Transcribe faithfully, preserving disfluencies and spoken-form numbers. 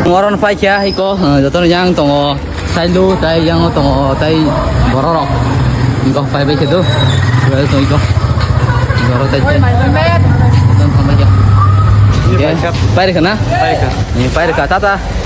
Oro no paikha iko, eh, jotono yang tongo, sailu, tai yang tongo, tai bororok. Iko pai bai khe do. Bai tongo iko. Borok tai. Jotono thang bai kha. Pai rikha na? Pai rikha. Eh, pai rikha, tata.